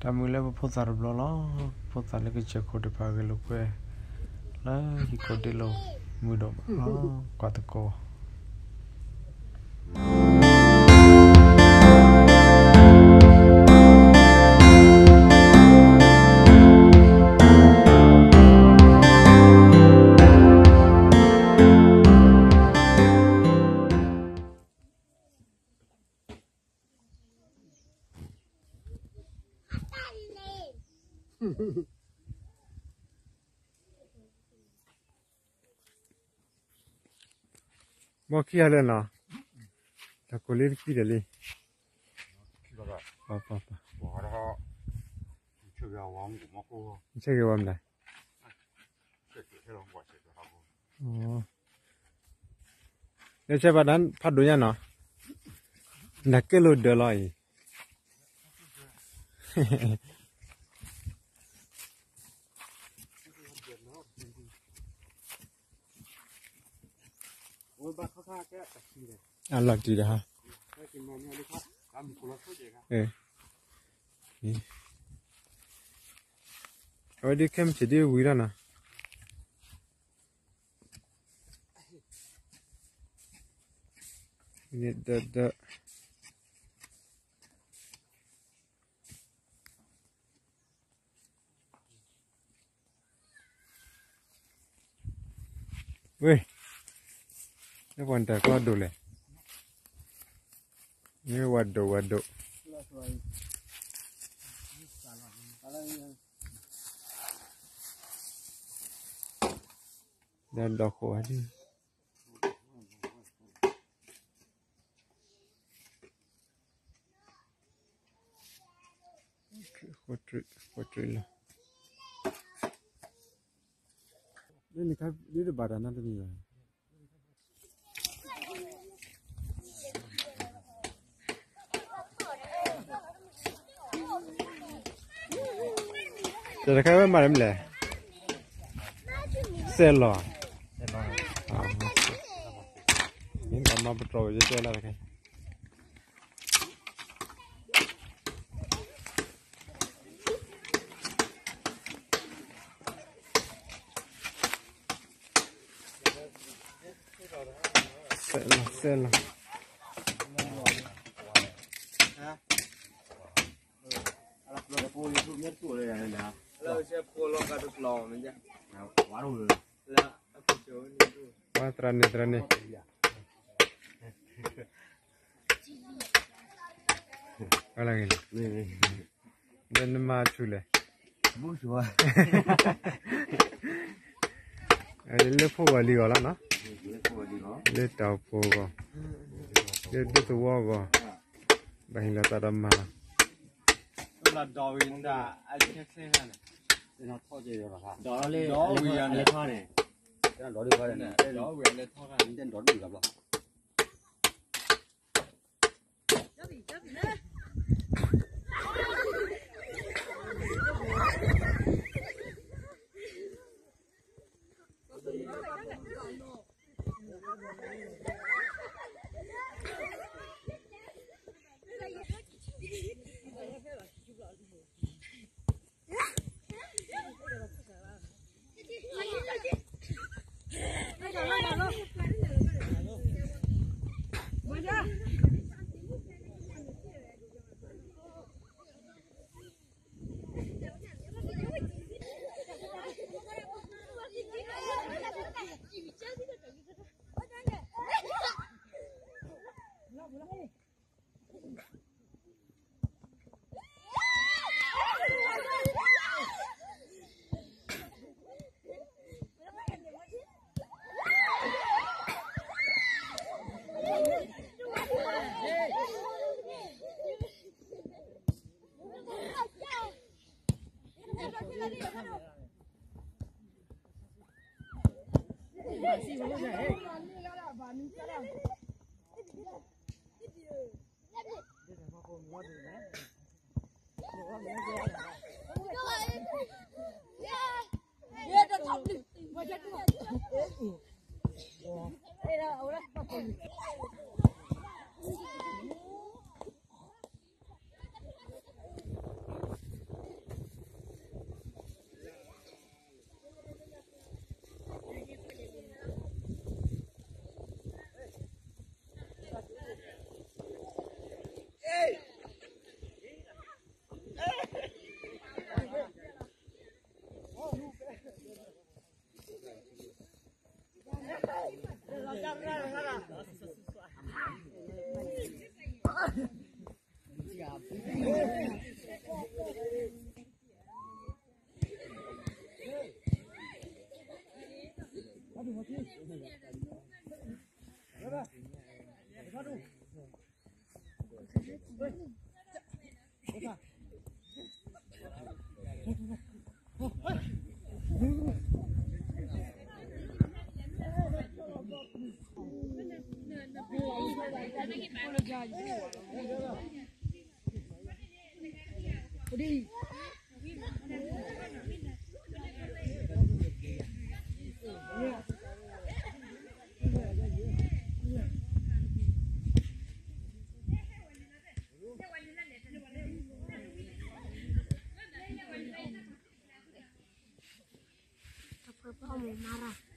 တၢ်မုာ်လၢပဖိသၣ်တဘျီလီၤ. ပဖိသၣ်လၢကစၢၢ်ခိၣ်တဖၣ်ဂဲၤလိာ်ကွဲ လၢဟံၣ်ခိၣ်ဒ့လိာ်မုာ်ဒိၣ်မးလီၤ. ကွၢ်သကိး ဘီခံဂၤလၢာ်နီၤ, တၢ်ကိးလံတခံဒီးလံ, ပှၤပှၤပှၤ, ဆဲးဂ့ၤဝဲမနုၤလဲၣ်, လဲၤဆဲးဘၣ်တၢ်ဖးဒိၣ်ညါနီၤ, နကဲလိာ်ဒၢးလီၤအံၤ အလီၤတံၢ်ဒီးဟါ, အဝဲဒ်ခဲမုၢ်ဆ့ၣ်ဒ်ဝံၤလီၤနီၤ, ဒီး ဝ့ၢ်, လၢပှၤတၢ်ကီဒိၣ်လဲၣ်, မ့ၢ်ဝဲဒိၣ်ဝဲဒိၣ်, ဒီးဒီးဃိးဝဲဒၣ် ဃိးတြံးလီၤ, ဒ်တဘၣ်တၢ်နီတမံၤဘၣ်, တၢ်တခါဝဲမၤတမံၤလဲၣ်, စဲးလီၤ, မ့ၢ်မၤပတြီၤဝဲယတဲလၢတခါ စဲးလီၤ, စဲးလီၤ, ဝဲသရၣ်န့ၣ် သရၣ်န့ၣ် လၢ လၢနမၤဆူၣ်လဲၣ်, လၢဖိဂီၤလံၤဂီၤလီၤနီၤ, လၢတၢ်အိၣ်ဖှိၣ်ဂီၤ, လၢဒူသဝီဂီၤ, ဘၣ်ဟ့ၣ်လီၤသးဒီးမၤလီၤ, ဒီးဝံၤအလဲၤထီၣ်န့ၣ်, ဒီးဝံၤအလဲၤထီၣ်န့ၣ် ပှၤမၤရၤ